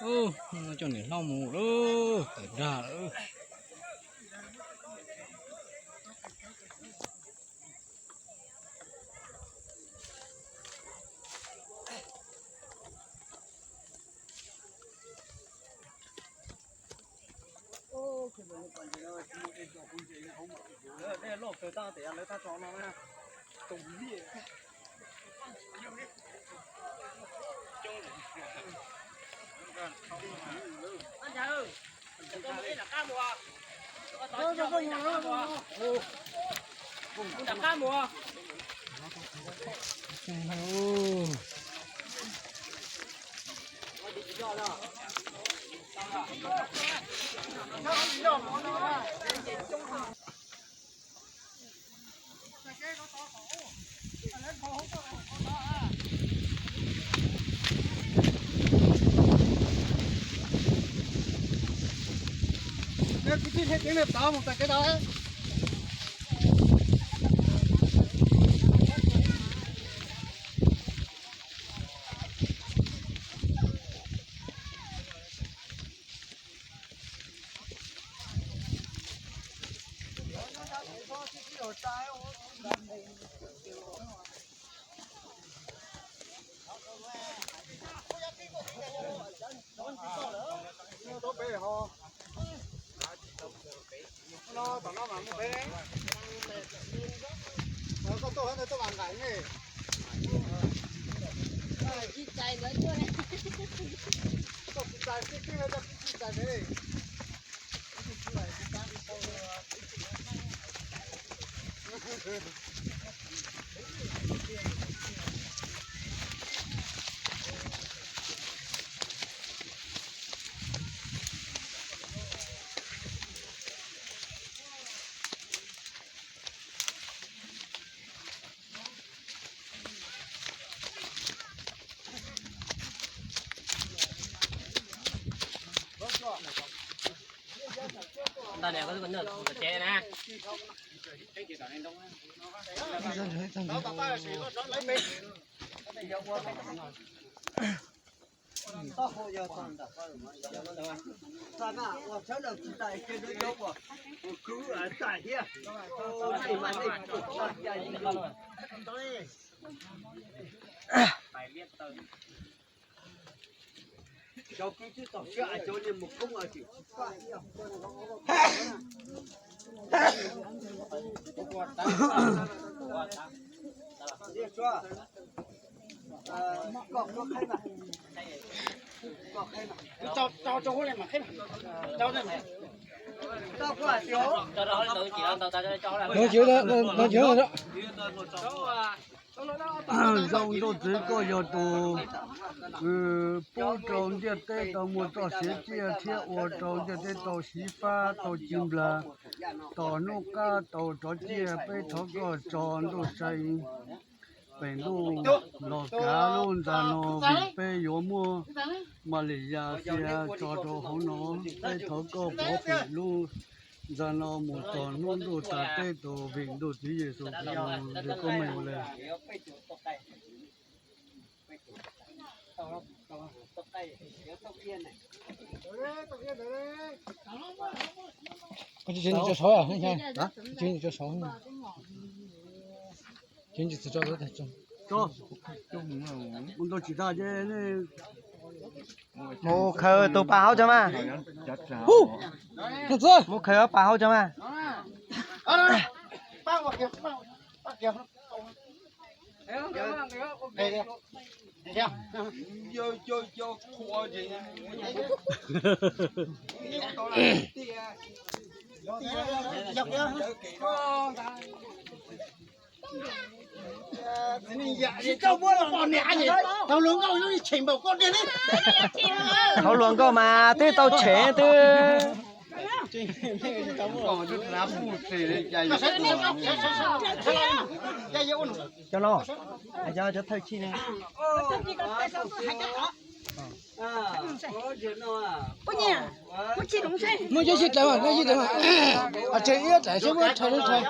Ub, coj niam hlob mus lawm, tawm dag lawm. Ntawd nè, koj twb kom nws tus tsev na. Zoo nkauj txiv, koj yog tus pub rau ntiaj teb tau muaj txoj siav ciaj thiab ua rau ntiaj teb tau xyiv fab tau ci nplas, tos hnub qab tau rov ciaj. Peb thov koj tso ntuj sai pem ntuj los kav lub ntxa no vim peb yuav muab Mas Lis Yas Xias tso rau hauv no. Peb thov koj pov hwm lub ntxa no mus txog hnub ntuj tas teb tus vim ntuj txiv Yexus Khetos li koj meej ua li. Mus khaws tus pas hauv tso mas. Mus khaws pas hauv tso mas. Tsis tau muab los pom niam es tau hluas nkauj yuav tshem npaum koj tiag ne. Tau hluas nkauj mas twb tau tshem twb. Cov no, cov thawj tsij ne. Muaj cov sib dlaws mas, cov sib dlaws mas, tseg ib dlaim seb muab rhais li rhais.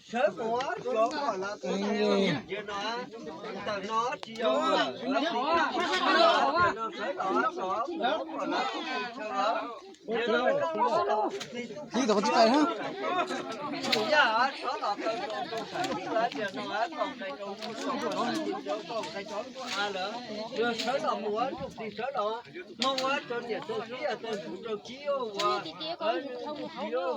Sawv mus, sawv kom los txog ntawm no tsis yog, sawv los, sawv kom los txog ntawm no. Tiv tau tib qais na. Yaj, sawv los tau rau rau sawv tib lawv tias no, kom qe rau, kom qe rau a lawm. Sawv los mus, tus txiv sawv los, hmoob ua rau niam rau txiv, rau tub rau kiv ua, tsis ua.